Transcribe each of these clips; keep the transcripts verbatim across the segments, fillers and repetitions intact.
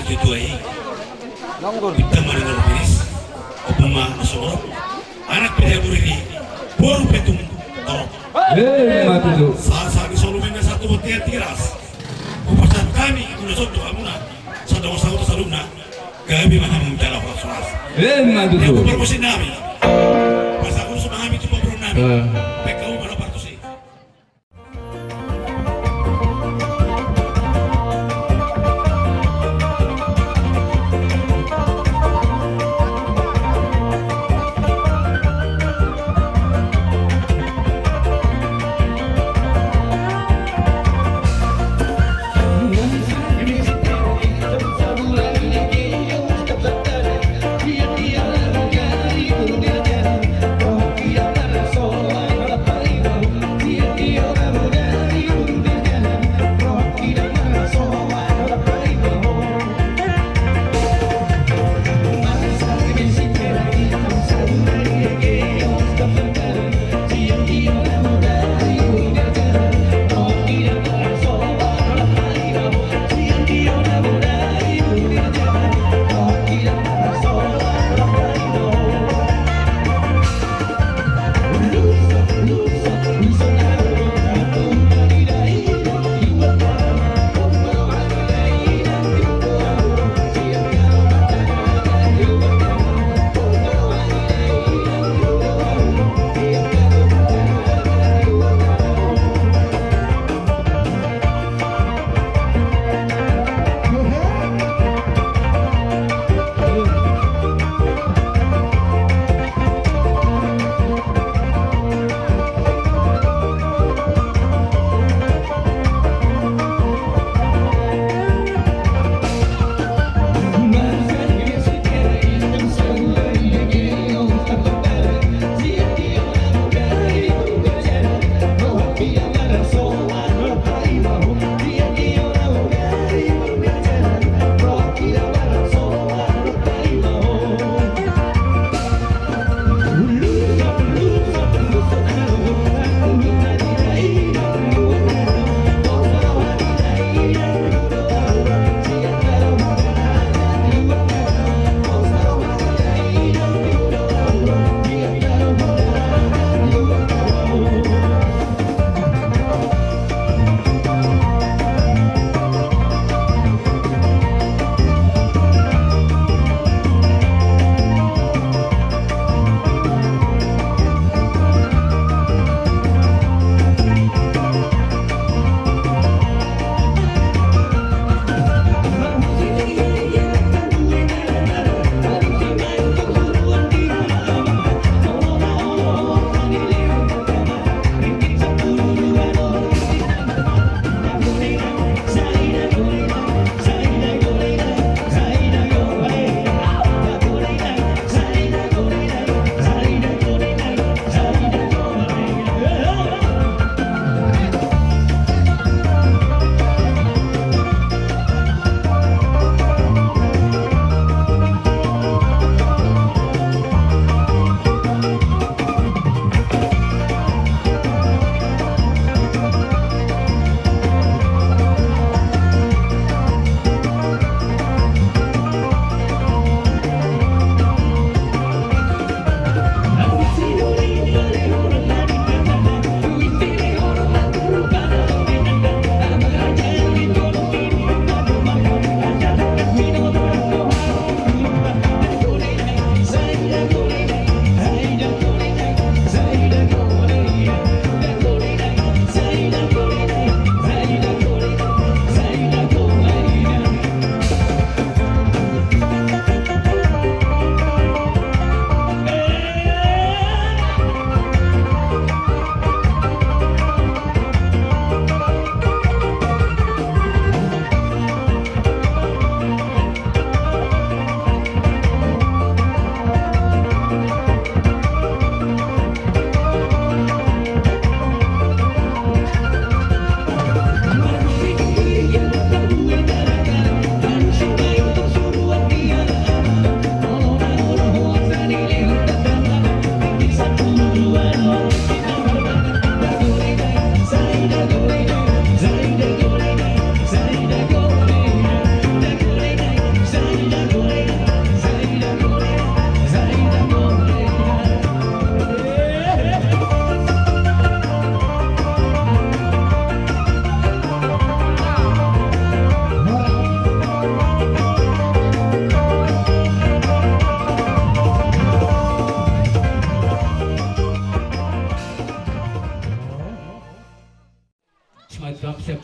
Tutu i. Bintang ma di Norobiris. Ompung ma na sumorop. Anak pe dia buriri. Boru pe tung torop. Emma tutu. Sahat-sahat ni solu mena satu botian Tigaras. Hupasahat hami muna sondo hamuna. Sadongan sahuta saluhutna. Gabe ma hamu manjalo horas-horas. Emma tutu. Ia huparmusik nami. Pasahat hami tu paborunami. Pekka uma na partusi.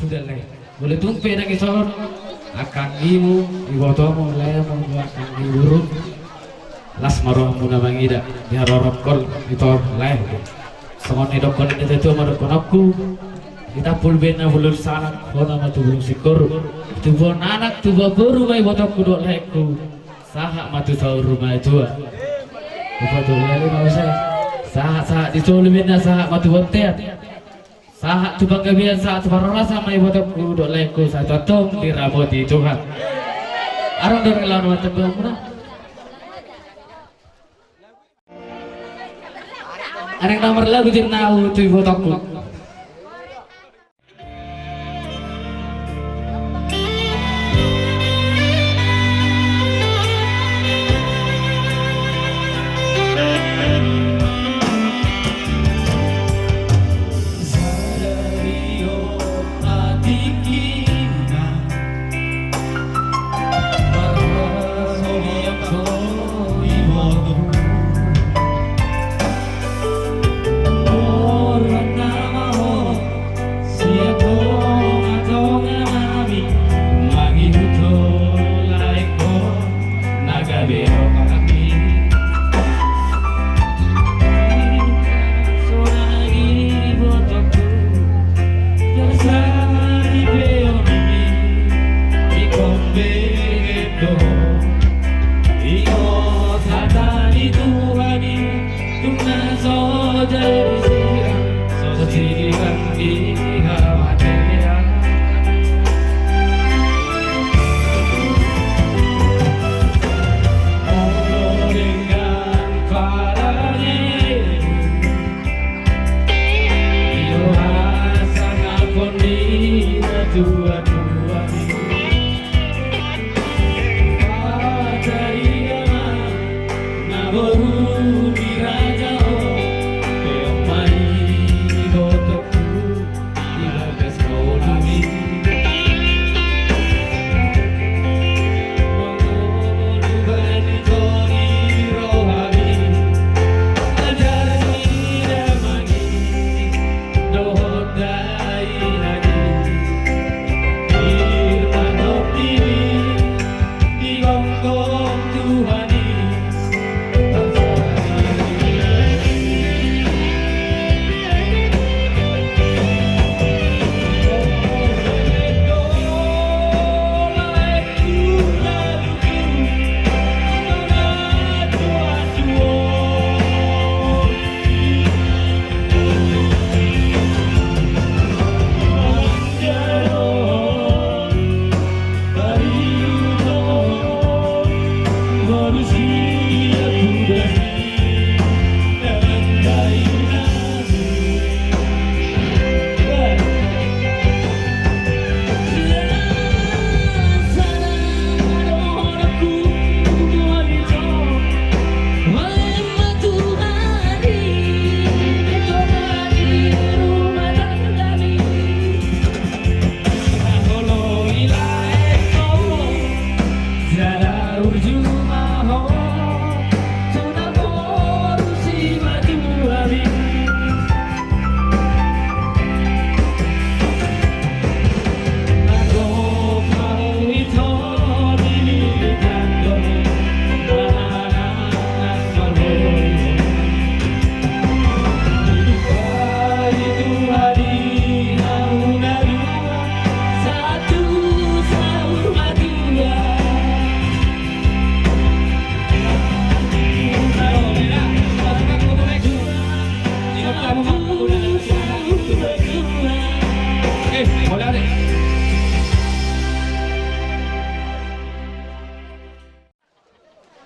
Sudah, lae. Molo tung pe ndang dison angka anggimu, ibotomu, lae, molo angka anggi boru. Las ma rohamuna mangida di haroro on, ito, lae. Songon na nidokkon ni natuatua ma dohononku: Di tampul baen na bulung salang, hona ma tu bulung singkoru. Tubuan anak, tubuan boru ma ibotongku dohot laengku. Sahat ma tu saur matua. Iboto, lae, ma use. Sahat, sahat di solu baen na sahat ma tu bontean. Sahat tu panggabean, sahat tu parhorasan ma ibotongku dohot laengku, sai tongtong diramoti Tuhan. Adong do laho na martamba muna? Adong na marlagu, tir, na ahu tu ibotongku. Tung na so jadi sirang, so sirang di hamatean. Molo denggan parade, di roha sangapon ni natuatua.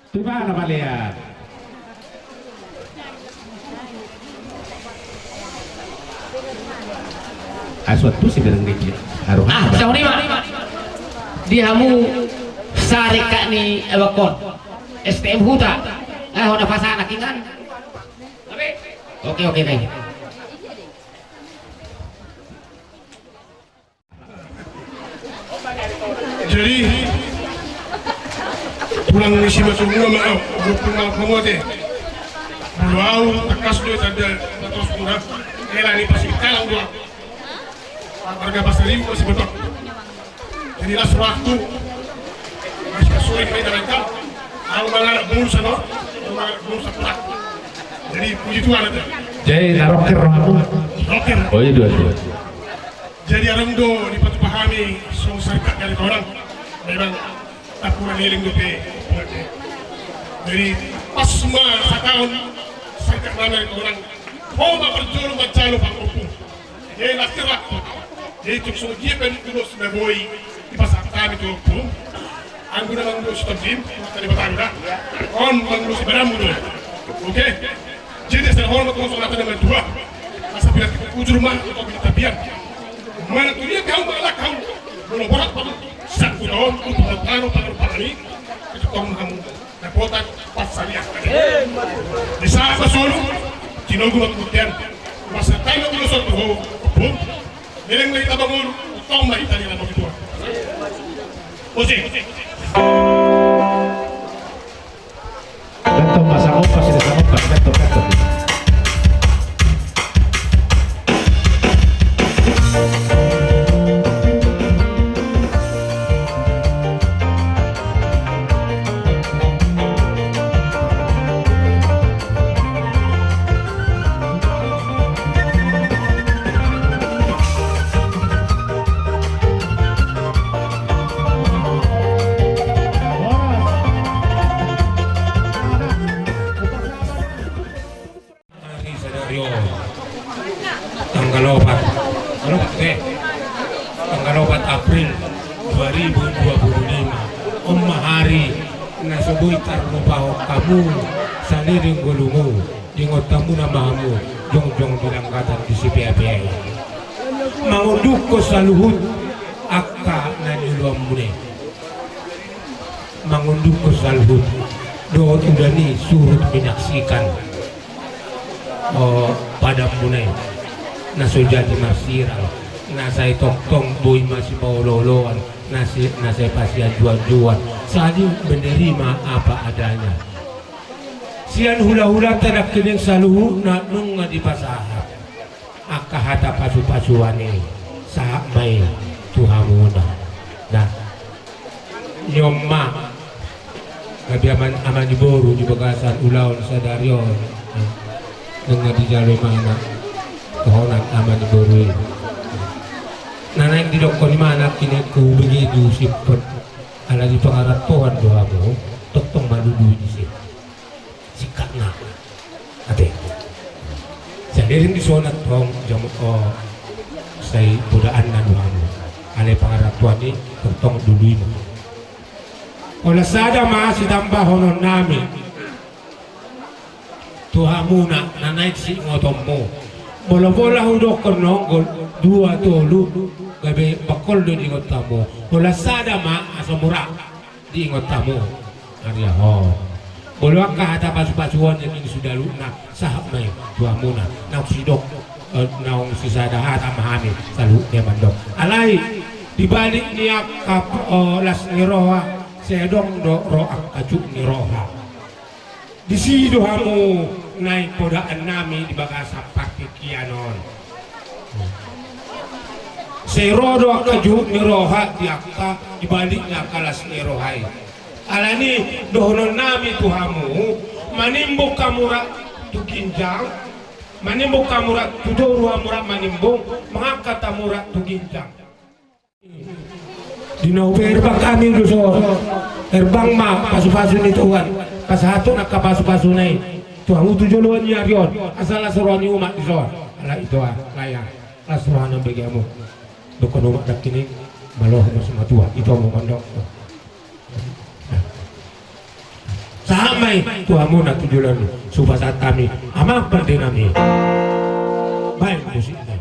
Di mana malihat? Asuhan tu si bereng dikit. Aduh, ah, sauni ma. Di hamu sarikat ni ebakon S T M Huta. Eh, hona pasanak ingan. Oke, oke, oke. Jadi, tulang ni simatuluna ma au, gopung ma pangote. Molo au, tangkas do tanda, terus muna, ela ni pasi kalang do. Marga Pasaribu masih betok. Jadi las rohangku. Masih kasuling main dalam kau. Au mangarap bulu sana. Au mangarap bulu sana. Jadi puji Tuhan aja. Jadi na rocker rohangmu. Rocker. Oh iya, dua, dua. Jadi adong do dipatupa hami songon sarikat dari orang. Memang tak kurang eling dope. Jadi pas ma sataon sarikat nami dari orang. Ho ma parjolo manjalo pangopung. Jadi las rohangku. Jadi tung songon dia pe ulos na boi dipasahat hami tu ompu. Anggo na mangulosi tondim, tadi batang da. On mangulosi badanmu do. Oke. Jadi asal hormat tu songon hata na matua. Asa pilat kita ujur ma tu topi tapian. Mana tu dia kau malak kau. Molo borat patut. Sakku taon tu pangaruh pangaruh pangaruh. Itu kau kamu. Dapotan pansarian. Di saat solu, tinogu ma tu mutian. Masa tano ulos on tu ho, bung. Leleng ma hita bangulu, tong ma hita di lambok tua. Musik. Betul, Mas, aku pas, pas, pas, betul, betul. Ari sadari on tanggal opat, tanggal opat, eh, tanggal opat April dua ribu dua puluh lima. On ma ari na so boi tarlupahon hamu saleleng ngolungu, di ingot hamu na ma hamu jongjong di langgatan di sipea-pea i. Mangundukkon saluhut angka na nioloanmuna i. Mangundukkon saluhut dohot udan i surut menyaksikan. O, padanmuna i na so jadi marsirang, na sai tongtong boi masipaolo-oloan, na sai, na sai pasianju-anjuan, saling menerima apa adanya. Sian hula-hulanta nangkining saluhutna nunga dipasahat angka hata pasu-pasuan i, sahat ma i tu hamuna. Nah, ni on ma gabe ama, ama ni boru di bagasan ulaon sadari on. Nunga dijalo imana dohonon ama ni boru i. Na naeng didokkon imana, nangkining hubege diusikkon ala di pangarantoan do hamu, tongtong ma lului disi. Singkatna. Ate. Saleleng dison antong jam, o, sai podaanna do hamu. Alai pangarantoan i tongtong lului ma. Holan sada ma sitambahonon nami tu hamuna na naeng siingotonmu. Molo pola hudokkon na onggot dua tolu gabe bangkol do diingot hamu. Holan sada ma asa mura diingot hamu. Ariahon. Molo angka hata pasu-pasuon nangkin sudaluhutna, sahat ma i tu hamuna. Naung sidok, eh, naung sisada hata ma hami saluhutna mandok. Alai di balik ni angka, eh, las ni roha, sai adong do ro angka juk ni roha. Disi do hamu naeng podaan nami di bagasan partingkian on. Sai ro do angka juk ni roha di angka, di balik ni angka las ni roha i. Alani dohonon nami tu hamu, manimbung hamu rap tu ginjang, manimbung hamu rap tu toru, hamu rap manimbung, mangangkat hamu rap tu ginjang. Di na hupe herbang hami do so, herbang ma pasu-pasu ni Tuhan, pasahathon angka pasu-pasuna i tu hamu tu joloan ni ari on, asa las roha ni umat dison. Alai ito a, lae a, las roha nambege hamu. Dokkon umat nangkining, malo hamu simatua, ito hamu mandok. Sahat ma i tu hamuna tu joloan on, hupasahat hami amang pande nami. Baen musik nai.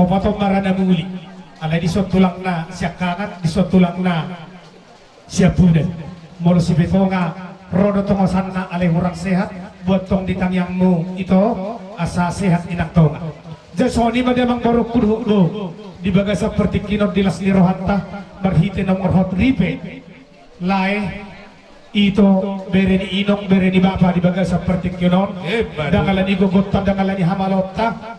Potong marana muli. Alai dison tulangna siangkangan, dison tulangna siampudan. Molo Sipetonga ro do tongosanna alai hurang sehat, buat tong di tangiangmu ito, asa sehat inang tonga. Jadi songon i ma di amang borungku dohot boru, di bagasan partingkian on di las ni rohanta, marhite na mangorhot ripe, lae, ito, bere ni inong, bere ni bapa di bagasan partingkian on. Ndang ala ni gogonta, ndang ala ni hamaloonta,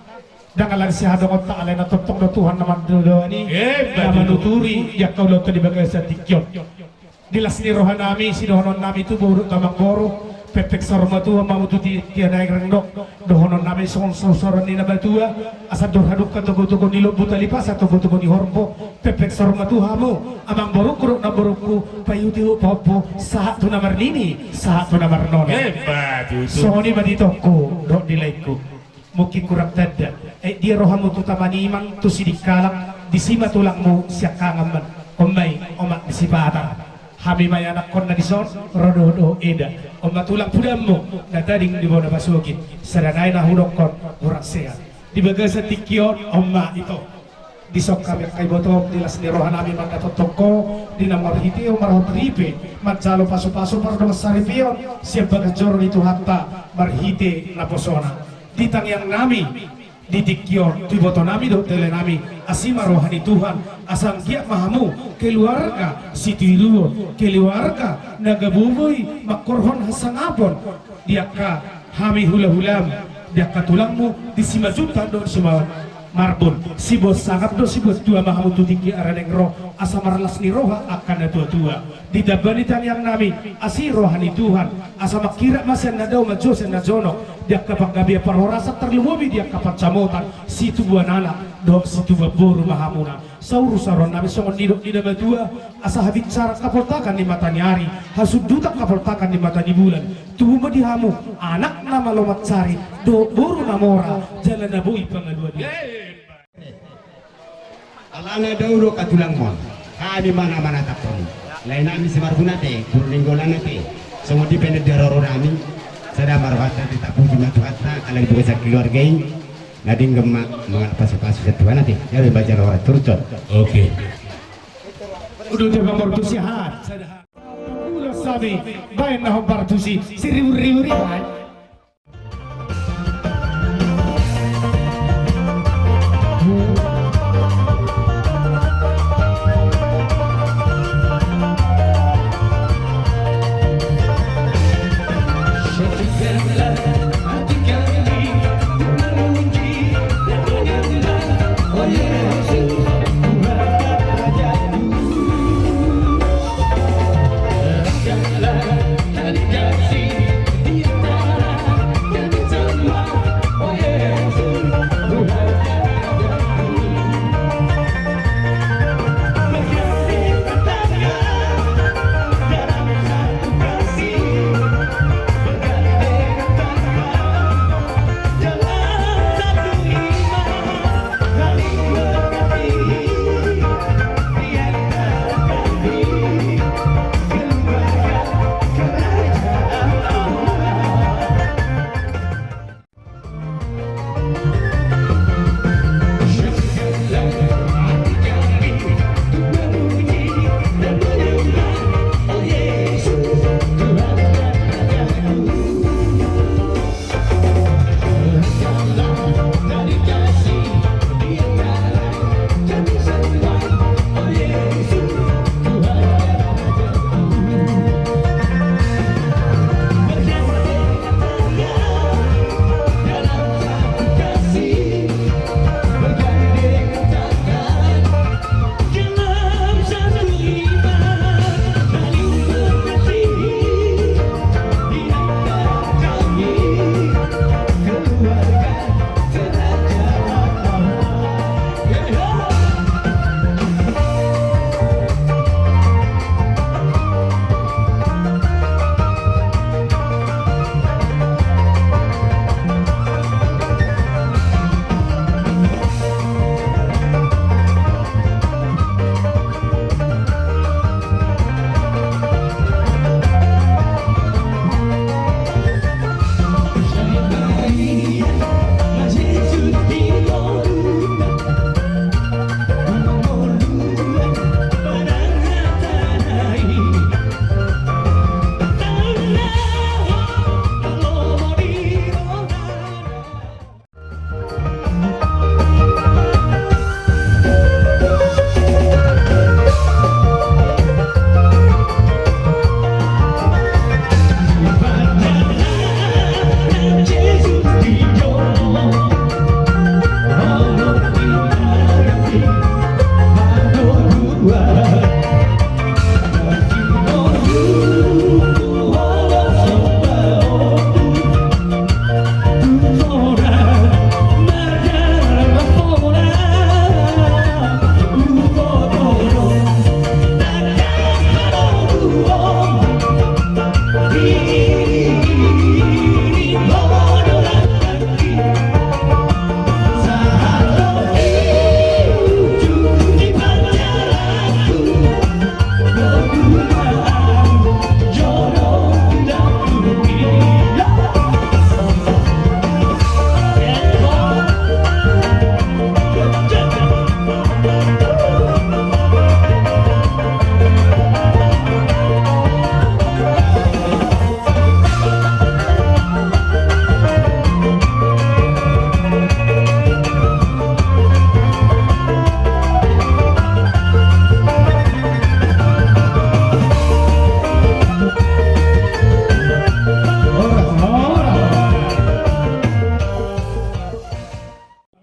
ndang ala ni sihadongonta, alai na tongtong do Tuhan na mandodani, na manuturi di angka ulaonta di bagasan tingki on. Di las ni rohanami, sidohononnami tu boru dohot amang boru, pengpeng saur matua ma hamu tu tingki on, naeng rap do dohononnami songon saursaur ni na matua, asa andor hadungka togutogu ni lombu, tali pasa togutogu ni horbo, pengpeng saur matua hamu, amang borungku dohot inang borungku, paihutihut pahompu, sahat tu na marnini, sahat tu na marnono. Songon i ma di itongku dohot di laengku. Mungkin kurang tanda. Eh, dia rohamu tu Taman Imang, tu Sidikalang, disi ma tulangmu siangkangan man. On ma i, omak ni si Patar. Hami ma ianakhonna dison, ro dohot eda. On ma tulang pudanmu, na tading di bona pasogit. Sada nai na hudokkon, hurang sehat. Di bagasan tingki on, on ma ito. Dison hami angka ibotom, di las ni rohanami mandatongtong ho, di na marhite ho marhot ripe, manjalo pasupasu pardongansaripeon, sian bagas joro ni Tuhanta, marhite naposona. Di tangiangnami, di tingki on, tu ibotonami dohot dalanami, asi ma roha ni Tuhan, asa anggiat ma hamu, keluarga, sitiruon, keluarga, na gabe boi, mangkorhon hasangapon, di angka hami hulahulam, di angka tulangmu, di Simanjuntak dohot Simamarbun, siboan sangap dohot siboan tua ma hamu tu tingki on naeng ro, asa marlas ni roha angka natuatua. Ditamba ni tangiangnami, asi roha ni Tuhan, asa mangkirap ma sian na dao manjou sian na jonok, di angka panggabean parhorasan tarlumobi di angka pansamotan, situbuan anak, dohot situbuan boru ma hamuna. Saursauronnami songon nidok ni na matua, asa habinsaran hapoltakan ni mata ni ari, hasundutan hapoltakan ni mata ni bulan. Tubu ma di hamu, anak na malo mansari, dohot boru na mora, jala na boi pangaluan i. Alana dao do angka tulangmon, hami ma na manataphon. Laenami Simarbun ate, Purnaenggolan ate, songon i pe na di haroronami, sada ma rohanta, tapuji ma Tuhanta, ala di bagasan keluarga i, na denggan ma mangalap pasupasu sian Tuhan ate, gabe bajar horas turus on. Oke. Udah coba mertusi hat. Ulos hami, baen na hombar tusi, siribu-ribu ribu, baen.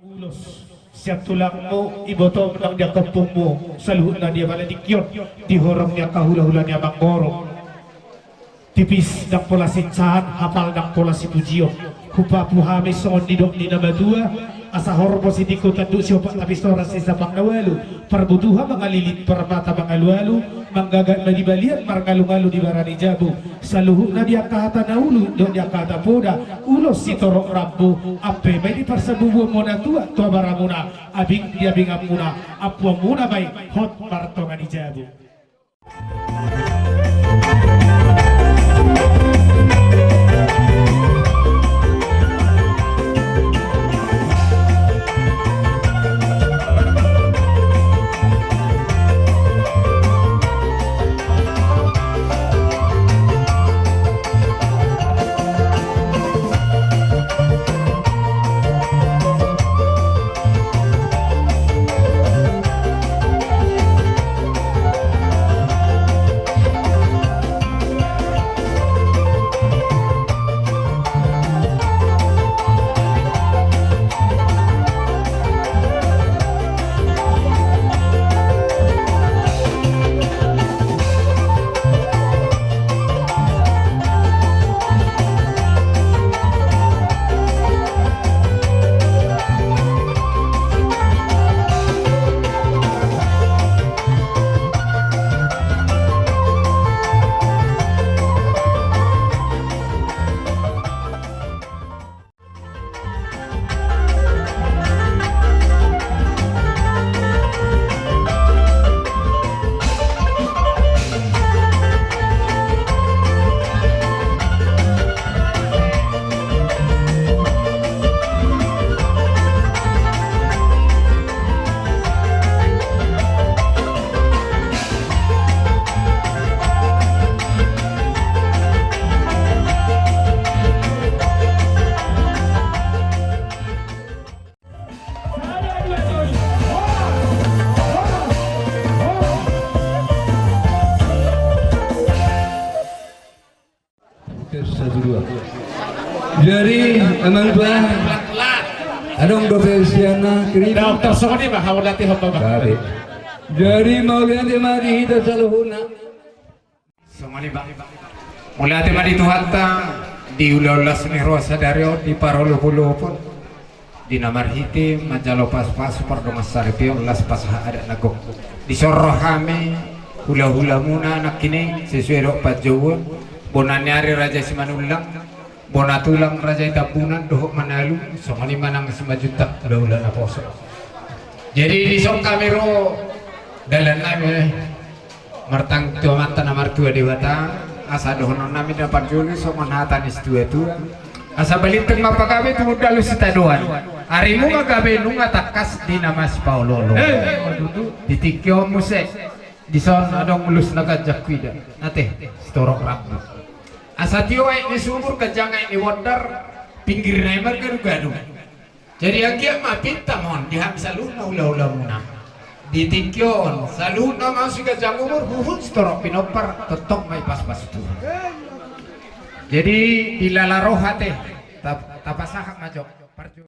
Ulos sian tulangmu, ibotom nang di angka ompungmu, saluhutna di bala dingkion, di horong ni angka hulahula ni amanggorok. Tipis ndang pola sinsahan, hapal ndang pola sipujion. Hupapu hami songon nidok ni na matua, asa horbo sitingko tanduk, siopat lapis horas sisapang na ualu, parbutuha mangalilit, parmata mangalualu, manggagat ma di balian, marngalungalu di bara ni jabu. Saluhutna di angka hata na uli dohot di angka hata poda, ulos sitorop rambu, ampe ma i di parsabubuonmuna tu abaramuna, abing di abinganmuna, ampuanmuna ma i hot martonga ni jabu. Tes, satu, dua. Jadi, amang tua, adong dope sian na kiri. Dokter, songon i ma, hamu latih hamba, Bang. Jadi. Jadi, mauliate ma di hita saluhutna. Songon i, Bang. Mauliate ma di Tuhanta, di ulaon las ni roha sadari on, di parolopolopon. Di na marhite manjalo pasupasu pardongansaripeon, las pasahat adat na gok. Dison ro hami hulahulamuna nangkining sesuai dohot panjouon, bona ni ari Raja Simanullang, bona tulang Raja i Tambunan dohot Manalu, songon i ma nang Simanjuntak hulahula naposo. Jadi dison hami ro dalan nami. Martangiang tu Amanta na martua Debata, asa dohonon nami na parjolo songon hata ni situatua. Asa balintang ma pagabe, tumundalhon sitadoan. Arimu ma gabe nunga tangkas di na masipaoloolo. Eh, di tingki on muse, dison adong ulos na ganjang huida. Ate, sitorop rambu. Asa tio aek ni sumur, ganjang aek ni bondar, pinggirna i margadugadu. Jadi anggiat ma pinta ma on di hami saluhutna hulahulamuna. Di tingki on saluhutna ma on siganjang umur, huhut sitorop pinompar, tongtong ma i pasupasu Tuhan. Jadi dilala roha te, tap-, tapasahat ma jo. Parju-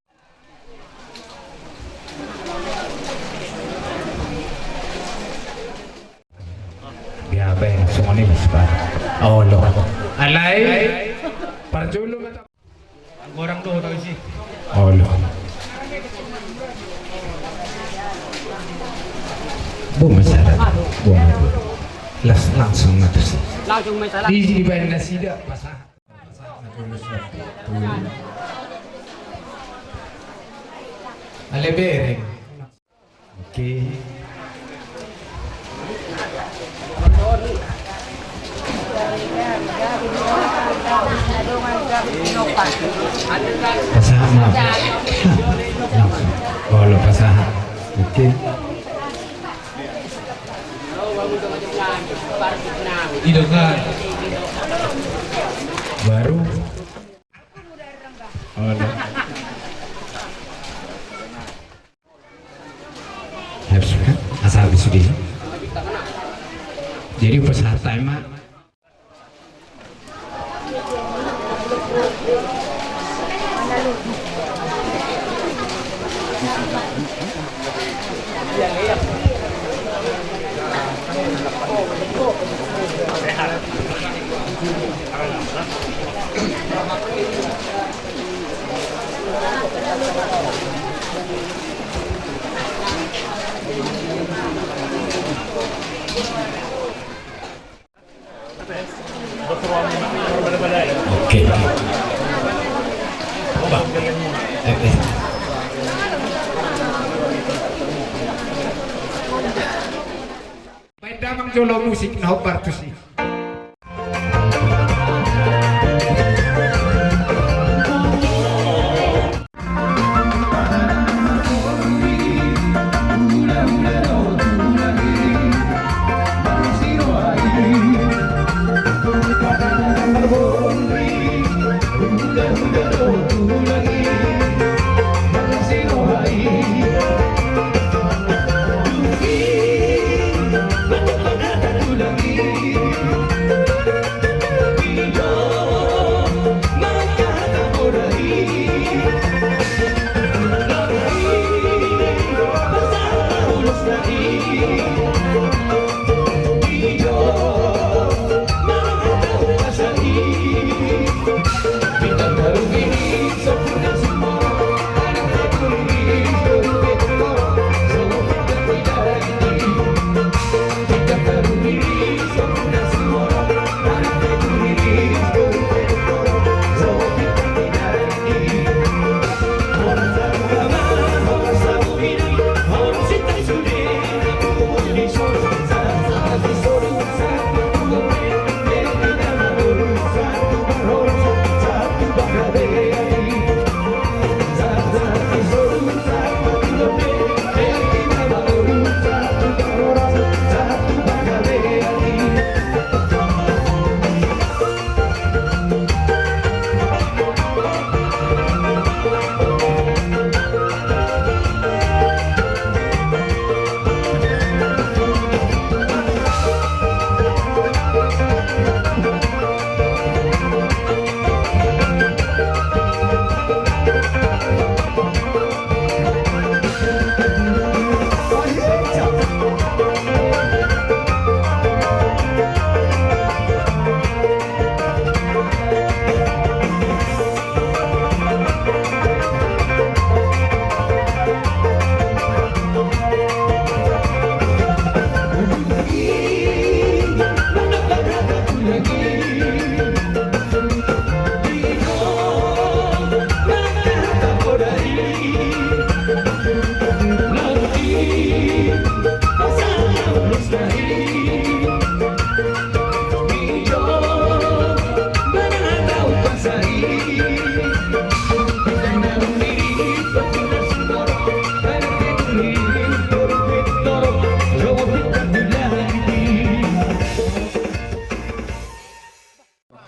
Ya, baen, songon i ma sipata. Olo. Alai, parjolo ma ta-, anggo orang do, tau isi. Olo. Bo ma sada. Bo ma sada. Las-, langsung ma tusi. Langsung ma sada. Di, dibaen nasida, pasahat. Ale bereng. Oke. Pasahat ma. Olo, pasahat. Oke. Ido kan. Baru. Olo. Habis kan? Asal habis sudah. Jadi pas harta emak. Oke. Oke. Baen damang jolo musik na hombar tusi.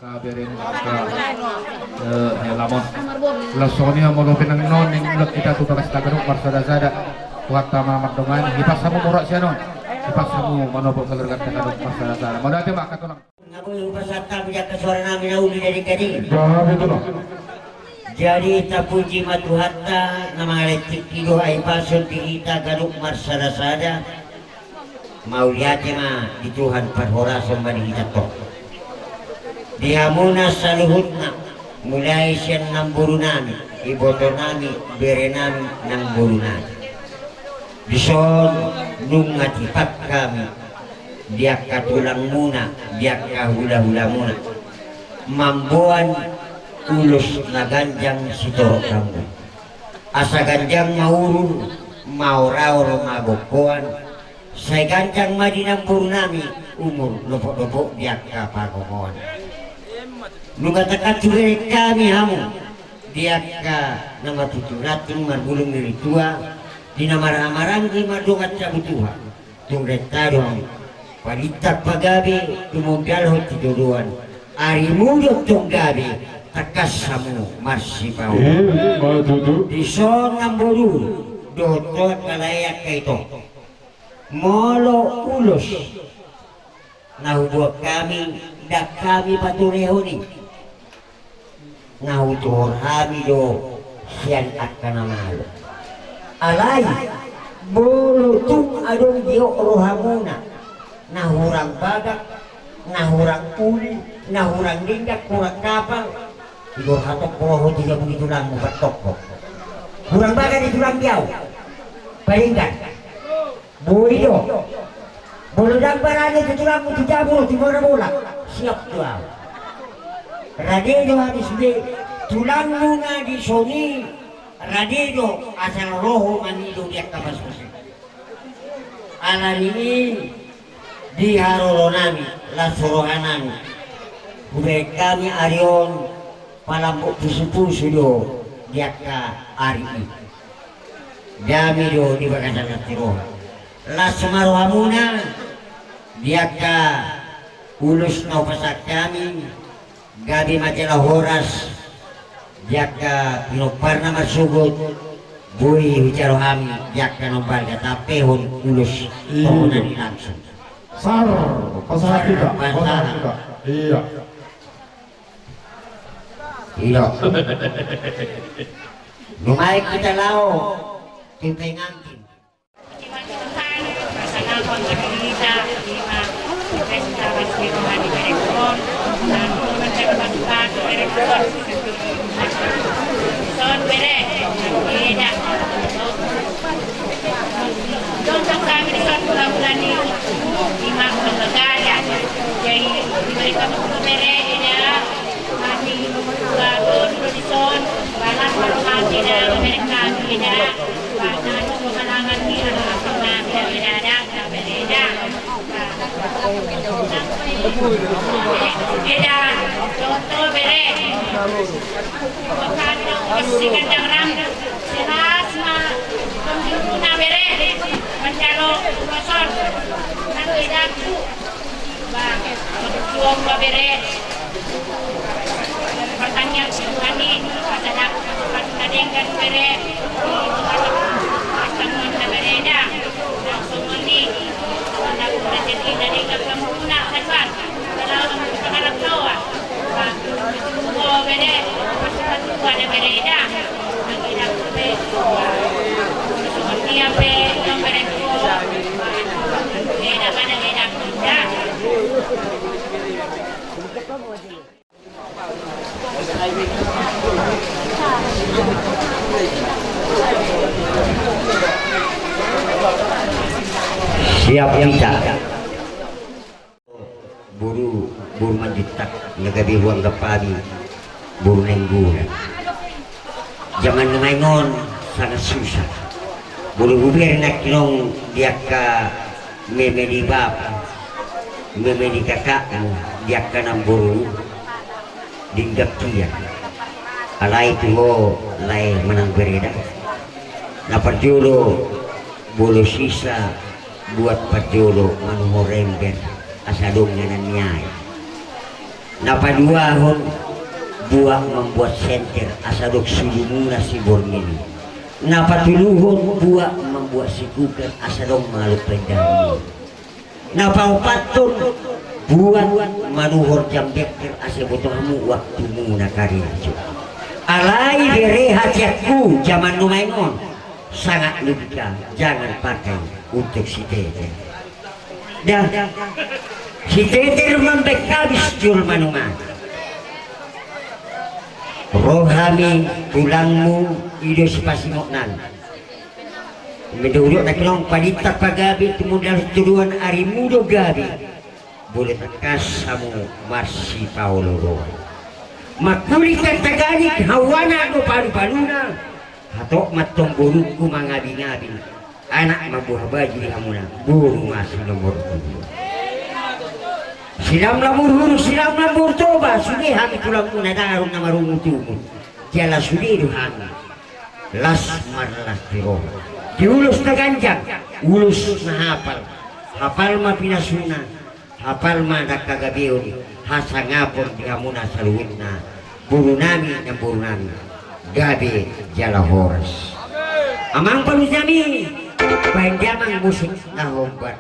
Angka bereng, angka, eh, helaman. Laos songon i ma molo pe nang non, ninna hita tu bagas tagana marsadasada. Tuhanta ma mandongani, hipas hamu mura sian on. Hipas hamu manopo keluarga tagana marsadasada. Mauliate ma angka tulang. Nga boi hupasahat hami di angka suara nami na uli dari tadi. Gabe tulang. Jadi tapuji ma Tuhanta na mangalehon tingki dohot hahipason di hita ganup marsadasada. Mauliate ma di Tuhan parhorasan ma di hita tong. Di hamuna saluhutna, mulai sian namboru nami, iboto nami, bere nami, namboru nami. Dison nunga tipak hami di angka tulangmuna, di angka hulahulamuna, mamboan ulos na ganjang sitorop rambu. Asa ganjang ma uhur, maoraor ma bongkoan, sai ganjang ma di namboru nami umur, lopotlopo di angka pagomoan. Nunga takantup hami hamu di angka na matutu ranting marbulung ni ritua, di na marhahamaranggi mardongan sabutuha. Tung renta do hamu, palintak pagabe, tumombialhon sitadoan. Arimu do tong gabe, tangkas hamu marsipaolan. Ima tutu. Dison namboru dohot tu angka lae angka ito, molo ulos na huboan hami, ndang hami paturehon i. Na hutuhor hami do sian angka na malo. Alai molo tung adong giot rohamuna, na hurang bagak, na hurang uli, na hurang denggan, hurang kapal, tigor hatop roho tu jabu ni tulangmu, patokko. Hurang bagak di tulang di au, padenggan. Boi do. Molo ndang barani tu tulangmu tu jabu, tu mora bola, siap do au. Rade do hami sude, tulangmu na dison i, rade do asal roha mangido di angka paspas i. Alani i di haroro nami, las roha nami, hubereng hami ari on palambok pusupusu do di angka ari i. Dame do di bagasan las ni roha. Las ma rohamuna di angka ulos na hupasahat hami, gabe ma jala horas di angka pinomparna marsogot, boi hujalo hami di angka na umbalga tampehon ulos. Iya. Tohonan i langsung. Sar, pasahat hita, pasahat hita. Iya. Ilo. Nuaeng hita laho tu pengantin. Jadi, diberi kamu bere, eda. Kami, baru, dison, balas, baru, hati, eda, bere, kami, eda. Baru, baru, halangan, di, anak, anak, eda, eda, eda, bere, eda. Eda, contoh, bere. Bukan, masih kencang, ram. Selas, ma, pemilu, na, bere. Mencalo, kosong. Nanti, daku. Ba, tuong ba bere. Pertanyaan si Tuhan i, pasahat, pasahat denggan bere. Pasahat na bere da. Langsung ni. Pasahat rezeki dari kampung guna, Tuhan. Kalau kamu berharap doa. Ba, tuong bere. Pasahat Tuhan bere da. Siap, siap. Boru, boru Manjuntak, na gabe huanggap hami boru Nainggolan. Jaman nuaeng on sangat susah. Molo hubereng nangkin on di angka meme ni bapa, meme ni kakakmu, di angka namboru, denggan hian. Alai tu ho lae manang bere da. Na parjolo, molo sisa buat parjolo manuhor ember asa dong na nian. Na paduahon, buat mambuat senter asa dong sulumuna siborngin i. Na patoluhon, buat mambuat sikuker asa dong mangalap pandangan i. Na paopathon, buat manuhor jam beker asa boto hamu waktumuna karejo. Alai bere hatianku, jaman nuaeng on sangat logika, jangan pakai untuk si tete. Da, si Teter mambaen habis jolma nunga. Ro hami tulangmu, i do sipasingot nami. Menduduk na kinong palintang pagabe tumundalhon tuduhan, arimu do gabe. Bolo tangkas hamu marsipaolooloan. Mangkuling tantaganik, hau anak do palupaluna. Hatop ma antong borungku mangabingabi. Anak mamboan baju di hamuna, boru ma sinomor dua. Silamlam Uruhuru, silamlam Urutoba, sude hami tulangmuna, daru na marungutungut. Jala sude do hami las marlas di roha. Di ulos na ganjang, ulos na hapal. Hapal ma pinasuna, hapal ma angka hagabeon, hasangapon di hamuna saluhutna, boru nami, namboru nami. Gabe jala horas. Amang palu nami, baen damang musik na hombar.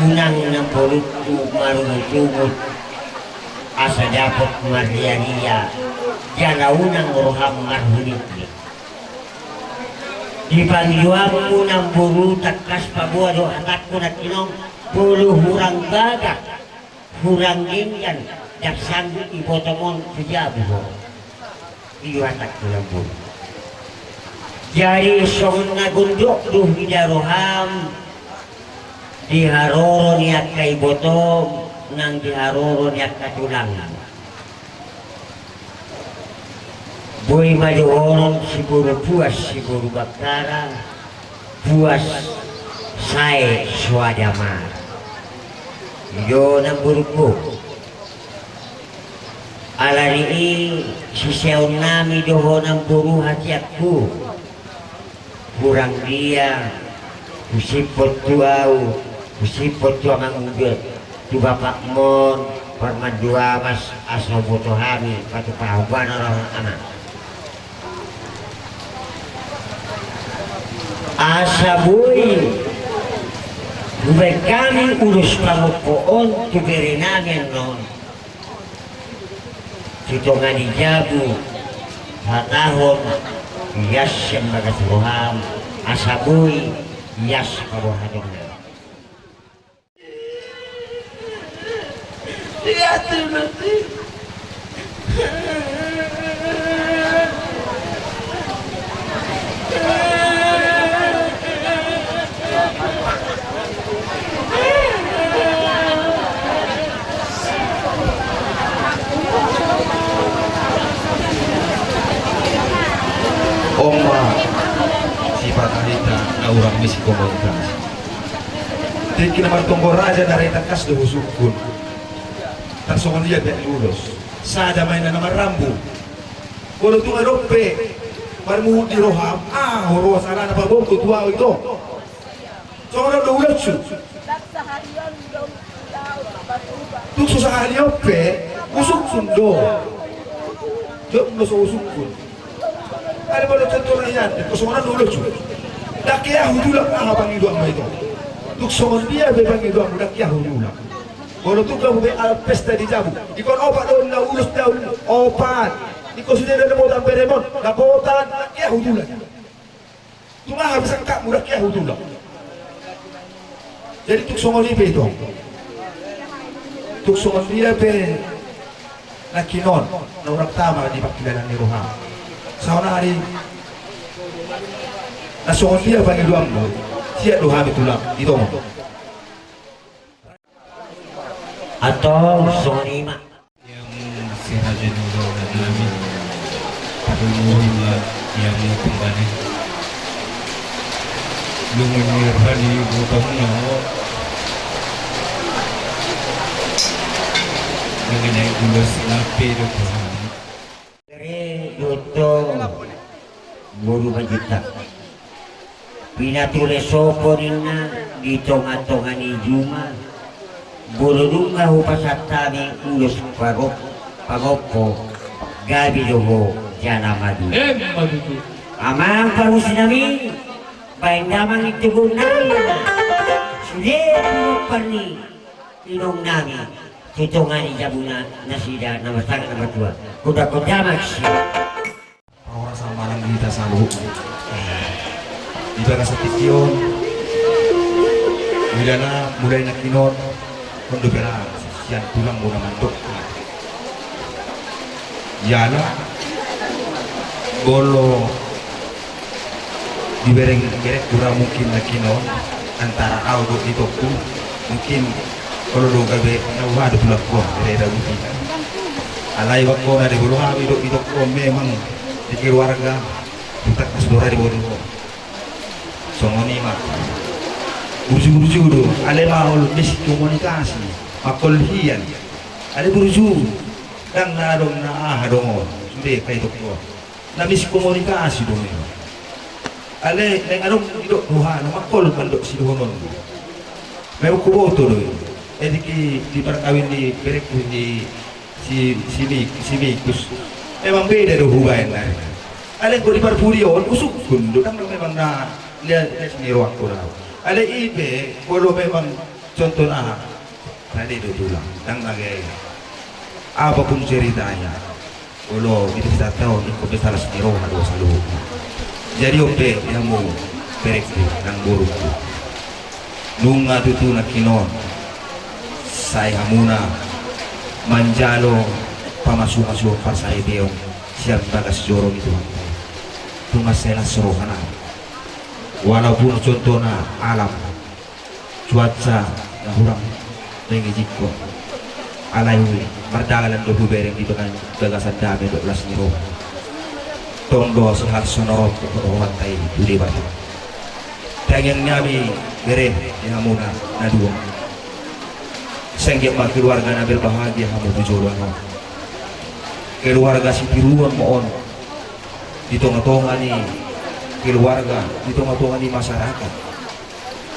Unang namborungku marungutungut asa dapot marriaria, jala unang roham marhunitni. Di pangidoanmu namboru tangkas paboa do hatangku nangkining, molo hurang bagak, hurang denggan, ndang sanggup ibotom on tu jabu ho. I do hatangku namboru. Jadi songon na gondok do huida roham di haroro ni angka ibotom nang di haroro ni angka tulangmu. Boi ma dohonon siboru puas siboru bakkara, puas sae soada mara. I do namborungku. Ala ni i siseonnami do ho namboru hatiakku. Hurang dia husiphon tu ahu, husiphon tu amang uda, tu bapakmon, parmandu amas, asa huboto hami patupahon bana roha amang. Asa boi hubaen hami ulos pangompo on tu berenami annon. Tu tonga ni jabu hatahon, ias sian bagas roham, asa boi ias paboa hatongna. On ma sipata hita na hurang miskomunikasi. Tingki na martonggo raja na re tangkas do husungkun. Tarsongon dia pe ulos. Sada ma inna na marrambu. Molo tung adong pe marmuhut di roham, ah, ho roha sala na paboto tu ahu ito. Songon on do uloshu. Tung so sahali on pe husungkun do. Jom do so husungkun. Ada pada contoh na ian, ko songon on do uloshu. Ndang ke ahu tulak aha pangidoanmu ito. Tung songon dia pe pangidoanmu, ndang ke ahu tulak. Molo tung gabe alat pesta di jabu, ingkon opat do na ulos, daun opat. Ingkon sude do na botan beremon, na botan, ndang ke ahu tulak. Tung aha pe sangkapmu, ndang ke ahu tulak. Jadi tung songon i pe ito. Tung songon dia pe nangkining on na hurang tama di pangkilalaan ni roha. Saonari na songon dia pangidoanmu, siap do hami tulak ito. Antong songon i ma. Ia mu si raja ni ulaon nami, tarlumobi ma ia mu tumbane. Lungun ni roha ni botomuna ho. Mengenai ulos na pe do Tuhan. Re dohot boru Manjuntak. Pinature sopo ninna di tongatonga ni juma. Molo dung ma hupasahat hami ulos paro-, pangompo, gabe do ho jala maduma. Emma tutu. Amang parusinami, baen damang intogunnami. Sude tu parni inongnami tu tonga ni jabuna nasida na marsangap na martua. Kunda-kunda maksi. Parhorasan ma nang di hita saluhutna. Di bagasan tingki on, huida na mulai nangkining on, on dope ra sian tulangmuna mandok. Jala molo dibereng-bereng hura mungkin nangkining on antara ahu dohot itongku, mungkin olo do gabe na huhadap tulangku on, bere da mungkin. Alai bangkona di boru hami dohot itongku on memang di keluarga, tu tangkas do ra di boru on. Songon i ma. Burju-burju do, alai ma olo miskomunikasi, mangkol hian. Alai burju, ndang na adong na aha dongan, sude ka itongku on. Na miskomunikasi do memang. Alai naeng adong didok rohana, mangkol mandok sidohonon. Memang huboto do i. Jadi di, di parkawin ni berengku ni si, si, Mi-, si Mikus. Memang beda do hubaen na. Alai anggo di parpudi on, husungkun do, ndang memang na liat, liat ni rohangku do. Alai i pe, molo memang Contohna aha? Rade do tulang, ndang na gabe. Apapun ceritanya, olo di pesta taon, ingkon pesta las ni roha do saluhutna. Jadi on pe di hamu berengku nang borungku, nunga tutu nangkin on sai hamuna manjalo pamasumasuon, parsaripeon sian bagas joro ni Tuhanta i. Nunga sai las rohana. Walaupun contohna alam cuaca na hurang mengizinkan, alai mardalanan do hubereng di bagas, bagasan dame dohot las ni roha. Tong do siharsonorot rohanta i tu Debata. Tangiang nami bere di hamuna na dua, sai anggiat ma keluarga na berbahagia hamu tu joloan on. Keluarga sitiruon ma on di tongatonga ni keluarga, di tongatonga ni masyarakat.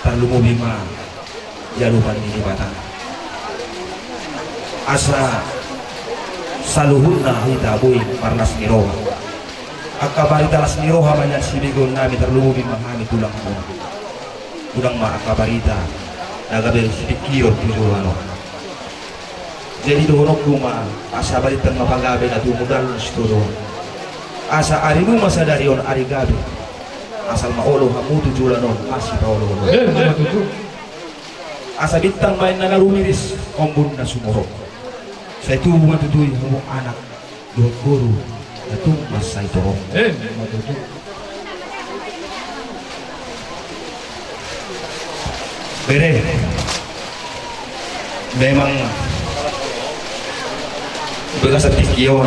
Tarlumobi ma di adopan ni Debata, asa saluhutna hita boi marlas ni roha. Angka barita las ni roha ma nian sibegeon nami, tarlumobi ma hami tulangmuna. Unang ma angka barita na gabe sipingkiron tu joloan on. Jadi dohononku ma, asa balintang ma pagabe na tumundalhon sitodo on. Asa arimu ma sadari on ari gabe. Asal ma olo hamu tu joloan on masipaolooloan. Eh, ima tutu. Asa bintang ma inna na rumiris, ombun na sumorop. Sai tubu ma tutu i hamu anak dohot boru na tung mansai torop. Eh, ima tutu. Bere, memang bagasan tingki on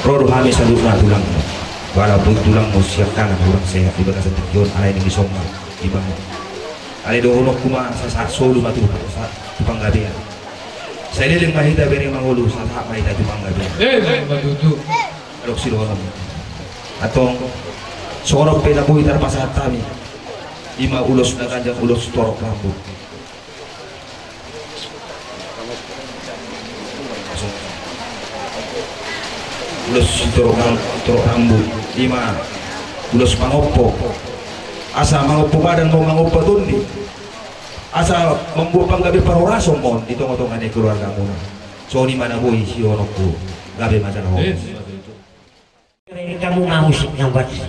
ro do hami saluhutna tulangmu. Walaupun tulangmu sian tangan hurang sehat di bagasan tingki on, alai naeng dison ma ibana. Alai dohononku ma, sahat solu ma tu, tu panggabean. Sai leleng ma hita bere mangolu, sahat ma hita tu panggabean. Eh, ima tutu. Adong sidohonon. Antong songon on pe na boi tarpasahat hami, ima ulos na ganjang, ulos torop rambu. Ulos torop ram-, torop rambu, ima ulos pangompo. Asa mangompo badan ma on, mangompo tondi. Asa mamboan panggabean parhorasan ma on di tongatonga ni keluargamuna. Songon i ma na boi sidohononku, gabe ma jala horas. Kamu mau musik yang bagus.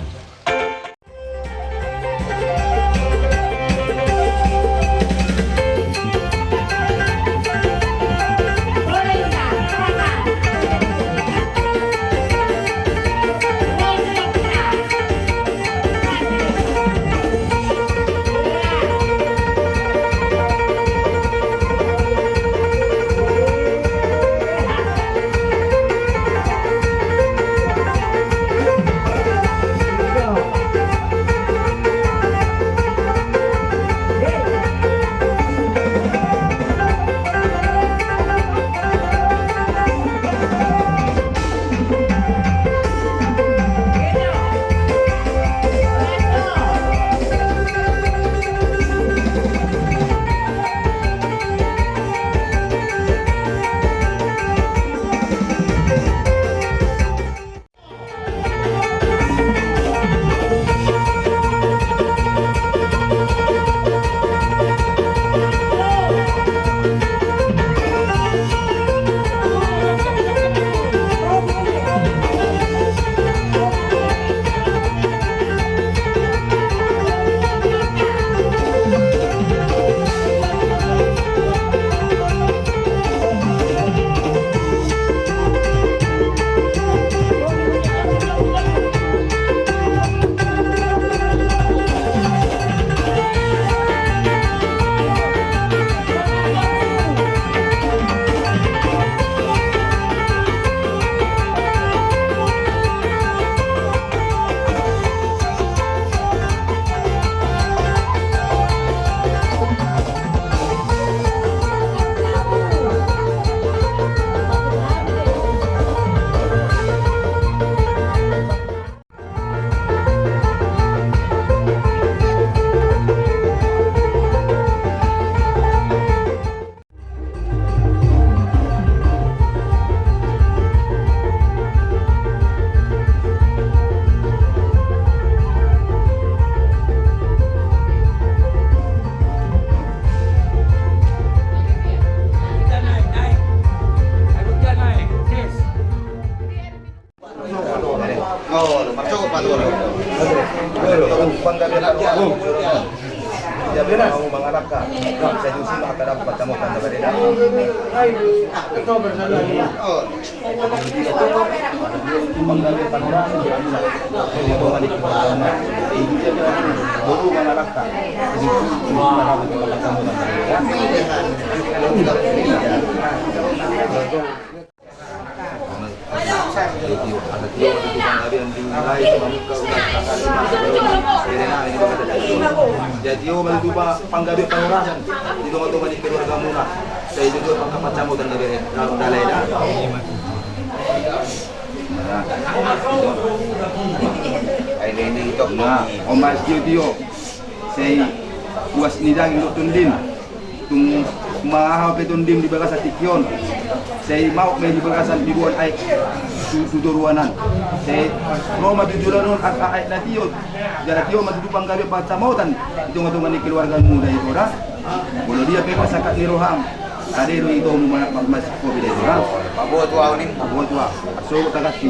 Jadi, o, matutu panggabean panghorasan di tongatonga ni keluargamuna. Sai jolo pangkapansamotan gabe, eh, dalan, dalan. Nah, omas tio tio. Sai puas ni daging do tondim. Tung mangaha pe tondim di bagasan tingki on. Sai mauk ma i di bagasan diboan aek tu, tu toruan an. Sai ro ma tu joloan on angka aek na tio. Jala tio ma tutu panggabean pansamotan di tongatonga ni keluargamu da i, ora. Molo dia pe pasahat ni roham, ate do itomu ma, ma, mas kopi da i, ora. Paboa tu ahu ning. Paboa tu ahu. Sogot tagasi.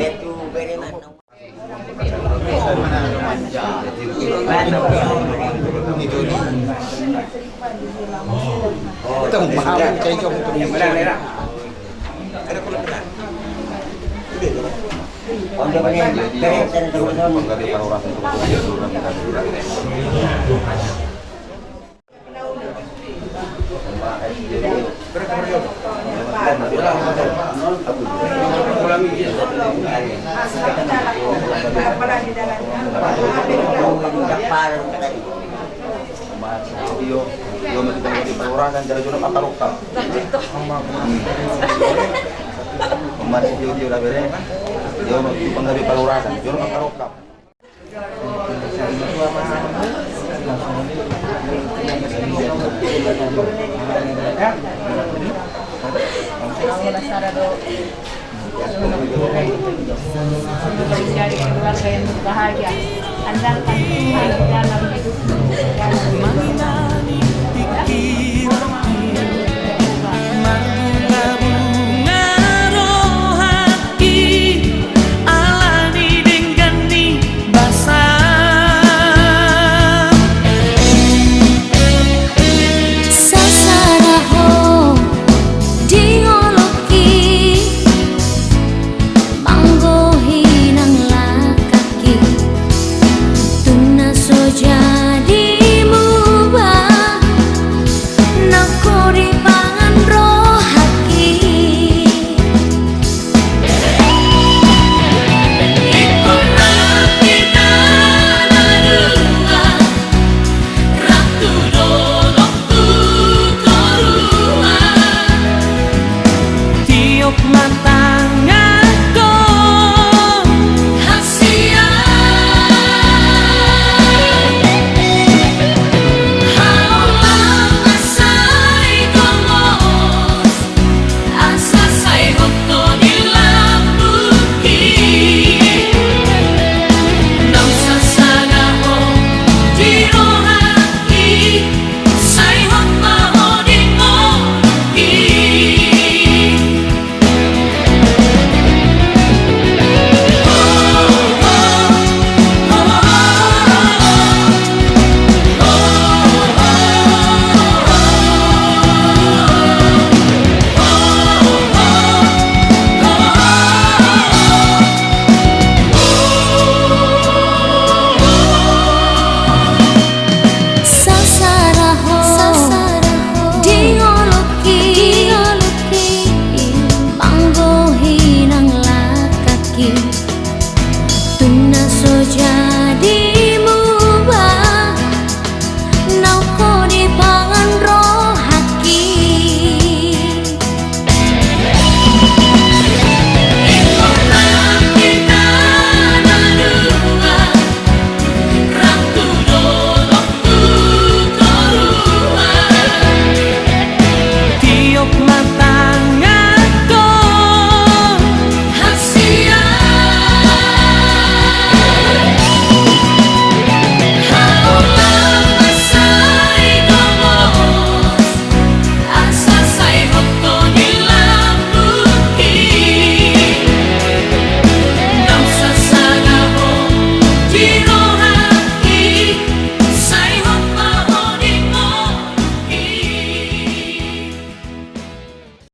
Menjadi keluarga yang berbahagia. Andalkan Tuhan di dalam hidupmu.